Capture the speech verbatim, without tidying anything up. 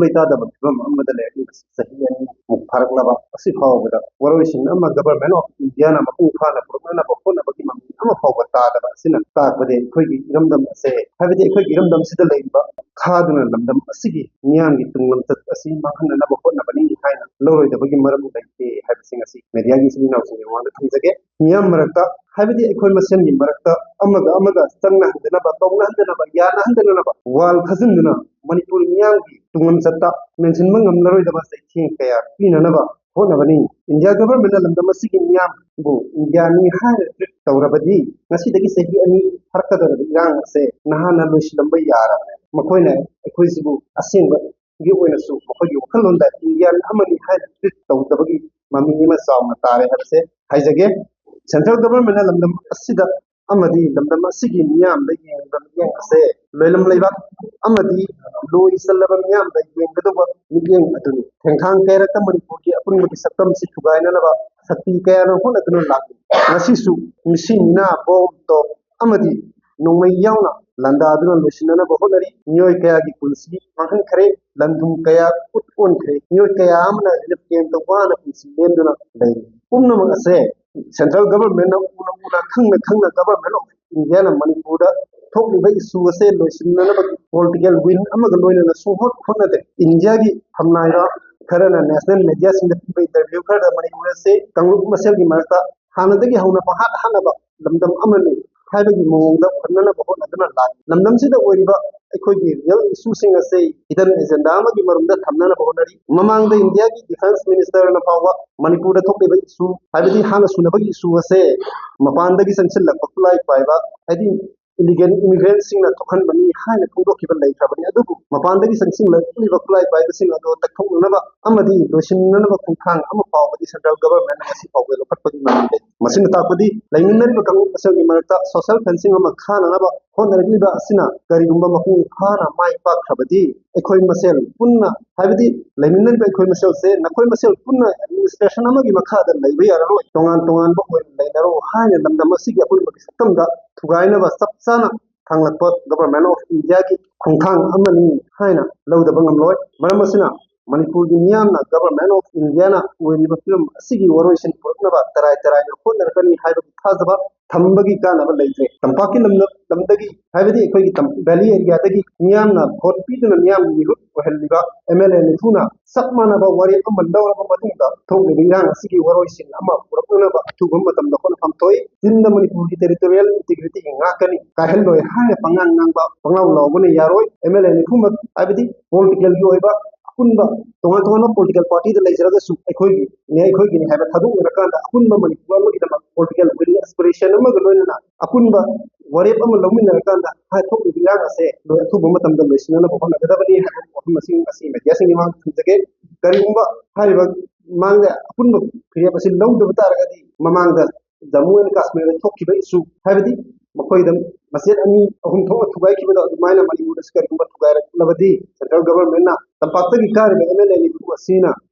ꯂꯩꯇꯥꯗꯕ ꯐꯤꯕꯝ ꯑꯃꯗ ꯂꯩꯔꯛꯂꯤꯕꯁꯤ ꯆꯍꯤ ꯑꯅꯤꯃꯨꯛ ꯐꯥꯔꯛꯂꯕ ꯑꯁꯤ ꯐꯥꯎꯕꯗ ꯋꯥꯔꯣꯏꯁꯤꯟ ꯑꯃ Government of India ꯅ ꯃꯄꯨꯡ ꯐꯥꯅ ꯄꯨꯔꯛꯅꯅꯕ ꯍꯣꯠꯅꯕꯒꯤ ꯃꯃꯤ ꯑꯃ ꯐꯥꯎꯕ ꯇꯥꯗꯕ ꯑꯁꯤꯅ ꯇꯥꯛꯄꯗꯤ ꯑꯩꯈꯣꯏꯒꯤ ꯏꯔꯝꯗꯝ ꯑꯁꯦ, ꯍꯥꯏꯕꯗꯤ ꯑꯩꯈꯣꯏꯒꯤ ꯏꯔꯝꯗꯝꯁꯤꯗ ꯂꯩꯔꯤꯕ ꯈꯥꯗꯨꯅ ꯂꯝꯗꯝ ꯑꯁꯤꯒꯤ ꯃꯤꯌꯥꯝꯒꯤ ꯇꯨꯡꯂꯝꯆꯠ ꯑꯁꯤ ꯃꯥꯡꯍꯟꯅꯅꯕ ꯍꯣꯠꯅꯕꯅꯤ ꯍꯥꯏꯅ ꯂꯧꯔꯣꯏꯗꯕꯒꯤ ꯃꯔꯝ ꯂꯩꯇꯦ ꯍꯥꯏꯕꯁꯤꯡ ꯑꯁꯤ media ꯒꯤ ꯏꯆꯤꯜ ꯏꯅꯥꯎꯁꯤꯡꯒꯤ ꯃꯃꯥꯡꯗ ꯊꯝꯖꯒꯦ꯫ ꯃꯤꯌꯥꯝ ꯃꯔꯛꯇ, ꯍꯥꯏꯕꯗꯤ ꯑꯩꯈꯣꯏ ꯃꯁꯦꯟꯒꯤ ꯃꯔꯛꯇ ꯑꯃꯒ ꯑꯃꯒ ꯆꯪꯅꯍꯟꯗꯅꯕ, ꯀꯧꯅꯍꯟꯗꯅꯕ, ꯌꯥꯅꯍꯟꯗꯅꯕ wall ꯈꯥꯖꯤꯟꯗꯨꯅ ꯃꯅꯤꯄꯨꯔ ꯃꯤꯌꯥꯝꯒꯤ ꯇꯨꯡꯂꯝꯆꯠꯇ ꯃꯦꯟꯁꯤꯟꯕ ꯉꯝꯂꯔꯣꯏꯗꯕ ꯆꯩꯊꯦꯡ ꯀꯌꯥ ꯄꯤꯅꯅꯕ ꯍꯣꯠꯅꯕꯅꯤ꯫ India Government ꯅ ꯂꯝꯗꯝ ꯑꯁꯤꯒꯤ ꯃꯤꯌꯥꯝꯕꯨ India ꯅꯤ ꯍꯥꯏꯅ treat ꯇꯧꯔꯕꯗꯤ ꯉꯁꯤꯗꯒꯤ ꯆꯍꯤ ꯑꯅꯤ ꯐꯔꯛꯀꯗꯧꯔꯤꯕ ꯏꯔꯥꯡ ꯑꯁꯦ ꯅꯍꯥꯟꯅ ꯂꯣꯏꯁꯤꯜꯂꯝꯕ ꯌꯥꯔꯕꯅꯦ꯫ ꯃꯈꯣꯏꯅ ꯑꯩꯈꯣꯏꯁꯤꯕꯨ ꯑꯁꯦꯡꯕꯒꯤ ꯑꯣꯏꯅꯁꯨ ꯃꯈꯣꯏꯒꯤ ꯋꯥꯈꯜꯂꯣꯟꯗ Indian ꯑꯃꯅꯤ ꯍꯥꯏꯅ treat ꯇꯧꯗꯕꯒꯤ ꯃꯃꯤ ꯑꯃ ꯆꯥꯎꯅ ꯇꯥꯔꯦ ꯍꯥꯏꯕꯁꯦ ꯍꯥꯏꯖꯒꯦ꯫ Central Government ꯅ ꯂꯝꯗꯝ ꯑꯁꯤꯗ ꯑꯃꯗꯤ ꯂꯝꯗꯝ ꯑꯁꯤꯒꯤ ꯃꯤꯌꯥꯝꯗ ꯌꯦꯡꯂꯤꯕ ꯃꯤꯠꯌꯦꯡ ꯑꯁꯦ ꯂꯣꯏꯂꯝ ꯂꯩꯕꯥꯛ ꯑꯃꯗꯤ ꯂꯣꯏ ꯆꯜꯂꯕ ꯃꯤꯌꯥꯝꯗ ꯌꯦꯡꯒꯗꯧꯕ ꯃꯤꯠꯌꯦꯡ ꯑꯗꯨꯅꯤ꯫ ꯊꯦꯡꯈꯥꯡ ꯀꯌꯥꯔꯛꯇ ꯃꯅꯤꯄꯨꯔꯒꯤ ꯑꯄꯨꯟꯕꯒꯤ ꯁꯛꯇꯝꯁꯤ ꯊꯨꯒꯥꯏꯅꯅꯕ ꯁꯛꯇꯤ ꯀꯌꯥꯅ ꯍꯣꯠꯅꯗꯨꯅ ꯂꯥꯛꯂꯤ꯫ ꯉꯁꯤꯁꯨ ꯃꯤꯁꯤ ꯃꯤꯅꯥ, bomb, ꯇꯣꯞ ꯑꯃꯗꯤ ꯅꯣꯡꯃꯩ ꯌꯥꯎꯅ ꯂꯥꯟꯗꯥꯗꯨꯅ ꯂꯣꯏꯁꯤꯟꯅꯅꯕ ꯍꯣꯠꯅꯔꯤ꯫ ꯃꯤꯑꯣꯏ ꯀꯌꯥꯒꯤ ꯄꯨꯟꯁꯤ ꯃꯥꯡꯍꯟꯈ꯭ꯔꯦ, ꯂꯟ ꯊꯨꯝ ꯀꯌꯥ ꯈꯨꯠ ꯑꯣꯟꯈ꯭ꯔꯦ, ꯃꯤꯑꯣꯏ ꯀꯌꯥ ꯑꯃꯅ relief camp ꯇ ꯋꯥꯅ ꯄꯨꯟꯁꯤ ꯂꯦꯟꯗꯨꯅ ꯂꯩꯔꯤ꯫ ꯄꯨꯝꯅꯃꯛ ꯑꯁꯦ Central Government ꯅ ꯎꯅ ꯎꯅ, ꯈꯪꯅ ꯈꯪꯅ Government of India ꯅ ꯃꯅꯤꯄꯨꯔꯗ ꯊꯣꯛꯂꯤꯕ issue ꯑꯁꯦ ꯂꯣꯏꯁꯤꯟꯅꯅꯕꯒꯤ political will ꯑꯃꯒ ꯂꯣꯏꯅꯅ ꯁꯨꯡꯍꯣꯠ ꯍꯣꯠꯅꯗꯦ꯫ India ꯒꯤ ꯐꯝꯅꯥꯏꯕ ꯈꯔꯅ national media ꯁꯤꯡꯗ ꯄꯤꯕ interview ꯈꯔꯗ ꯃꯅꯤꯄꯨꯔ ꯑꯁꯦ ꯀꯥꯡꯂꯨꯞ ꯃꯁꯦꯜꯒꯤ ꯃꯔꯛꯇ ꯍꯥꯟꯅꯗꯒꯤ ꯍꯧꯅ ꯄꯪꯍꯥꯠ ꯍꯥꯠꯅꯕ ꯂꯝꯗꯝ ꯑꯃꯅꯤ ꯍꯥꯏꯕꯒꯤ ꯃꯑꯣꯡꯗ ꯎꯍꯟꯅꯅꯕ ꯍꯣꯠꯅꯗꯨꯅ ꯂꯥꯛꯂꯤ꯫ ꯂꯝꯗꯝꯁꯤꯗ ꯑꯣꯏꯔꯤꯕ ꯑꯩꯈꯣꯏꯒꯤ real issue ꯁꯤꯡ ꯑꯁꯤ hidden agenda ꯑꯃꯒꯤ ꯃꯔꯨꯝꯗ ꯊꯝꯅꯅꯕ ꯍꯣꯠꯅꯔꯤ꯫ ꯃꯃꯥꯡꯗ India ꯒꯤ Defence Minister ꯅ ꯐꯥꯎꯕ ꯃꯅꯤꯄꯨꯔꯗ ꯊꯣꯛꯂꯤꯕ issue, ꯍꯥꯏꯕꯗꯤ ꯍꯥꯟꯅ ꯁꯨꯅꯕꯒꯤ issue ꯑꯁꯦ ꯃꯄꯥꯟꯗꯒꯤ ꯆꯪꯁꯤꯜꯂꯛꯄ ꯈꯨꯠꯂꯥꯏ ꯄꯥꯏꯕ, ꯍꯥꯏꯗꯤ illegal immigrant ꯁꯤꯡꯅ ꯊꯣꯛꯍꯟꯕꯅꯤ ꯍꯥꯏꯅ ꯐꯣꯡꯗꯣꯛꯈꯤꯕ ꯂꯩꯈ꯭ꯔꯕꯅꯤ꯫ ꯑꯗꯨꯕꯨ ꯃꯄꯥꯟꯗꯒꯤ ꯆꯪꯁꯤꯜꯂꯛꯂꯤꯕ ꯈꯨꯠꯂꯥꯏ ꯄꯥꯏꯕꯁꯤꯡ ꯑꯗꯨ ꯇꯛꯊꯣꯛꯅꯅꯕ ꯑꯃꯗꯤ ꯂꯣꯏꯁꯤꯟꯅꯅꯕ ꯈꯣꯡꯊꯥꯡ ꯑꯃ ꯐꯥꯎꯕꯗꯤ Central Government ꯅ ꯉꯁꯤ ꯐꯥꯎꯕ ꯂꯧꯈꯠꯄꯒꯤ ꯃꯃꯤ ꯂꯩꯇꯦ꯫ ꯃꯁꯤꯅ ꯇꯥꯛꯄꯗꯤ ꯂꯩꯃꯤꯟꯅꯔꯤꯕ ꯀꯥꯡꯂꯨꯞ ꯃꯁꯦꯜꯒꯤ ꯃꯔꯛꯇ social fencing ꯑꯃ ꯈꯥꯅꯅꯕ ꯍꯣꯠꯅꯔꯛꯂꯤꯕ ꯑꯁꯤꯅ ꯀꯔꯤꯒꯨꯝꯕ ꯃꯄꯨꯡ ꯐꯥꯅ ꯃꯥꯏ ꯄꯥꯛꯈ꯭ꯔꯕꯗꯤ ꯑꯩꯈꯣꯏ ꯃꯁꯦꯜ ꯄꯨꯟꯅ, ꯍꯥꯏꯕꯗꯤ ꯂꯩꯃꯤꯟꯅꯔꯤꯕ ꯑꯩꯈꯣꯏ ꯃꯁꯦꯜꯁꯦ ꯅꯈꯣꯏ ꯃꯁꯦꯜ ꯄꯨꯟꯅ administration ꯑꯃꯒꯤ ꯃꯈꯥꯗ ꯂꯩꯕ ꯌꯥꯔꯔꯣꯏ, ꯇꯣꯉꯥꯟ ꯇꯣꯉꯥꯟꯕ ꯑꯣꯏꯅ ꯂꯩꯅꯔꯣ ꯍꯥꯏꯅ ꯂꯝꯗꯝ ꯑꯁꯤꯒꯤ ꯑꯄꯨꯟꯕꯒꯤ ꯁꯛꯇꯝꯗ ꯊꯨꯒꯥꯏꯅꯕ ꯆꯞ ꯆꯥꯅ ꯊꯥꯡꯂꯛꯄ Government of Indiaꯒꯤ ꯈꯣꯡꯊꯥꯡ ꯑꯃꯅꯤ ꯍꯥꯏꯅ ꯂꯧꯗꯕ ꯉꯝꯂꯣꯏ꯫ ꯃꯔꯝ ꯑꯁꯤꯅ ꯃꯅꯤꯄꯨꯔꯒꯤ ꯃꯤꯌꯥꯝꯅ Government of Indiaꯅ ꯑꯣꯏꯔꯤꯕ ꯐꯤꯕꯝ ꯑꯁꯤꯒꯤ ꯋꯥꯔꯣꯏꯁꯤꯟ ꯄꯨꯔꯛꯅꯕ ꯇꯔꯥꯏ ꯇꯔꯥꯏꯅ ꯍꯣꯠꯅꯔꯛꯀꯅꯤ ꯍꯥꯏꯕꯒꯤ ꯊꯥꯖꯕ ꯊꯝꯕꯒꯤ ꯀꯥꯟꯅꯕ ꯂꯩꯇ꯭ꯔꯦ꯫ ꯇꯝꯄꯥꯛꯀꯤ ꯂꯝꯗꯝ, ꯂꯝꯗꯒꯤ, ꯍꯥꯏꯕꯗꯤ ꯑꯩꯈꯣꯏꯒꯤ ꯇꯝ-, Valley areaꯗꯒꯤ ꯃꯤꯌꯥꯝꯅ vote ꯄꯤꯗꯨꯅ ꯃꯤꯌꯥꯝꯒꯤ ꯃꯤꯍꯨꯠ ꯑꯣꯏꯍꯜꯂꯤꯕ M L A ꯅꯤꯐꯨꯅ ꯆꯞ ꯃꯥꯟꯅꯕ ꯋꯥꯔꯦꯞ ꯑꯃ ꯂꯧꯔꯕ ꯃꯇꯨꯡꯗ ꯊꯣꯛꯂꯤꯕ ꯏꯔꯥꯡ ꯑꯁꯤꯒꯤ ꯋꯥꯔꯣꯏꯁꯤꯟ ꯑꯃ ꯄꯨꯔꯛꯅꯅꯕ ꯑꯊꯨꯕ ꯃꯇꯝꯗ ꯍꯣꯠꯅꯐꯝ ꯊꯣꯛꯏ꯫ ꯆꯤꯟꯗ ꯃꯅꯤꯄꯨꯔꯒꯤ territorial integrity ꯉꯥꯛꯀꯅꯤ, ꯀꯥꯏꯍꯜꯂꯣꯏ ꯍꯥꯏꯅ ꯄꯉꯥꯡ ꯉꯥꯡꯕ, ꯄꯉꯥꯎ ꯂꯥꯎꯕꯅ ꯌꯥꯔꯣꯏ꯫ M L A ꯅꯤꯐꯨꯃꯛ, ꯍꯥꯏꯕꯗꯤ politicalꯒꯤ ꯑꯣꯏꯕ ꯑꯄꯨꯟꯕ ꯇꯣꯉꯥꯟ ꯇꯣꯉꯥꯟꯕ political partyꯗ ꯂꯩꯖꯔꯒꯁꯨ ꯑꯩꯈꯣꯏꯒꯤꯅꯦ, ꯑꯩꯈꯣꯏꯒꯤꯅꯦ ꯍꯥꯏꯕ ꯊꯥꯗꯣꯛꯅꯔꯀꯥꯟꯗ ꯑꯄꯨꯟꯕ ꯃꯅꯤꯄꯨꯔ ꯑꯃꯒꯤꯗꯃꯛ political will aspiration ꯑꯃꯒ ꯂꯣꯏꯅꯅ ꯑꯄꯨꯟꯕ ꯋꯥꯔꯦꯞ ꯑꯃ ꯂꯧꯃꯤꯟꯅꯔꯀꯥꯟꯗ ꯍꯥꯏ ꯊꯣꯛꯂꯤꯕ ꯏꯔꯥꯡ ꯑꯁꯦ ꯂꯣꯏ ꯑꯊꯨꯕ ꯃꯇꯝꯗ ꯂꯣꯏꯁꯤꯟꯅꯅꯕ ꯍꯣꯠꯅꯒꯗꯕꯅꯤ ꯍꯥꯏꯕ ꯋꯥꯐꯝ ꯑꯁꯤ ꯉꯁꯤ mediaꯁꯤꯡꯒꯤ ꯃꯃꯥꯡꯗ ꯊꯝꯖꯒꯦ꯫ ꯀꯔꯤꯒꯨꯝꯕ ꯍꯥꯏꯔꯤꯕ ꯃꯃꯥꯡꯗ ꯑꯄꯨꯟꯕ ꯐꯤꯔꯦꯞ ꯑꯁꯤ ꯂꯧꯗꯕ ꯇꯥꯔꯒꯗꯤ ꯃꯃꯥꯡꯗ Jammu and Kashmirꯗ ꯊꯣꯛꯈꯤꯕ issue, ꯍꯥꯏꯕꯗꯤ ꯃꯈꯣꯏꯗ ꯃꯆꯦꯠ ꯑꯅꯤ ꯑꯍꯨꯝ ꯊꯣꯛꯅ ꯊꯨꯒꯥꯏꯈꯤꯕꯗꯣ ꯑꯗꯨꯃꯥꯏꯅ ꯃꯅꯤꯄꯨꯔꯗꯁꯨ ꯀꯔꯤꯒꯨꯝꯕ ꯊꯨꯒꯥꯏꯔꯛꯂꯕꯗꯤ central governmentꯅ ꯇꯝꯄꯥꯛꯇꯒꯤ ꯀꯥꯔꯤꯕ M L A ꯅꯤꯐꯨ ꯑꯁꯤꯅ